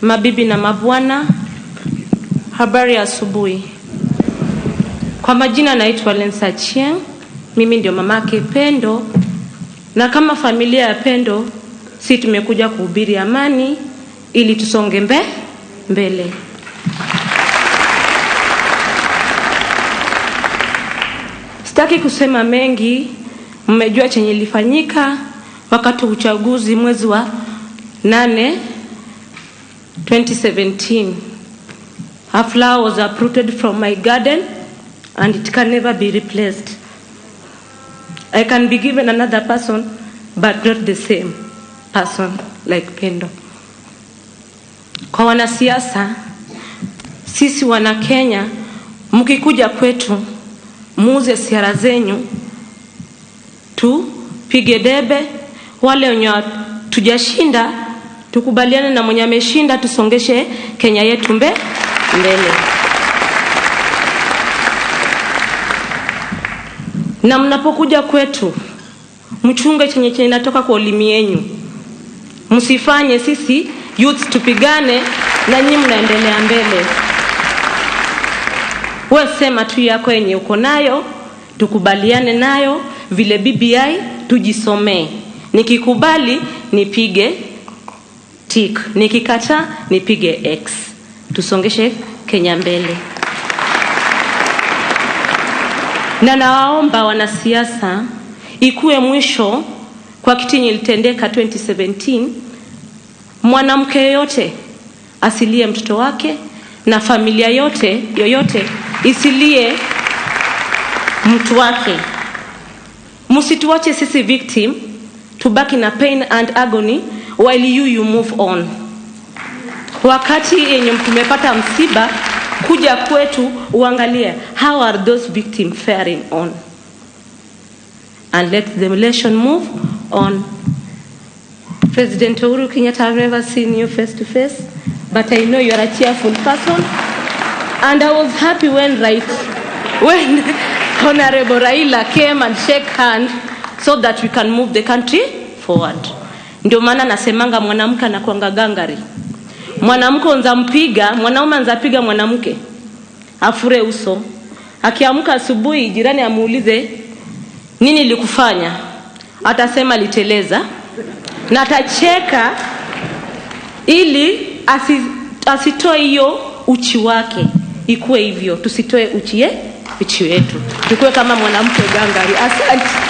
Mabibi na mabwana, habari ya asubuhi. Kwa majina naitwa Lensa Chieng, mimi ndio mamake Pendo, na kama familia ya Pendo si tumekuja kuhubiri amani ili tusonge mbele. Sitaki kusema mengi, mmejua chenye ilifanyika wakati wa uchaguzi mwezi wa 8 2017. A flower was uprooted from my garden and it can never be replaced. I can be given another person, but not the same person like Pendo. Kwa wanasiasa, sisi wana Kenya, mkikuja kwetu muuze siara zenyu, tupige debe. Wale wenye tujashinda tukubaliane na mwenye ameshinda, tusongeshe Kenya yetu mbele. Na mnapokuja kwetu mchunge chenye chenye inatoka kwa ulimi yenu. Msifanye sisi youths tupigane na nyinyi mnaendelea mbele. Wewe sema tu yako yenye uko nayo, tukubaliane nayo vile BBI tujisomee. Nikikubali nipige tick, nikikataa nipige X. Tusongeshe Kenya mbele. Na nawaomba wanasiasa, ikuwe mwisho kwa kitu yenye ilitendeka 2017. Mwanamke yoyote asilie mtoto wake na familia yote yoyote isilie mtu wake. Msituache sisi victim tubaki na pain and agony while you move on. Wakati yenye tumepata msiba, kuja kwetu uangalie how are those victims faring on, and let the relation move on. President Uhuru Kenyatta, I've never seen you face to face, but I know you are a cheerful person, and I was happy when Honorable Raila came and shake hand so that we can move the country forward. Ndio maana nasemanga mwanamke anakuanga gangari. Mwanamke anza mpiga, mwanaume anza piga mwanamke afure uso. Akiamka asubuhi jirani amuulize nini likufanya, atasema liteleza, na atacheka ili asitoe hiyo uchi wake. Ikuwe hivyo, tusitoe uchi wetu, tukue kama mwanamke gangari. Asante.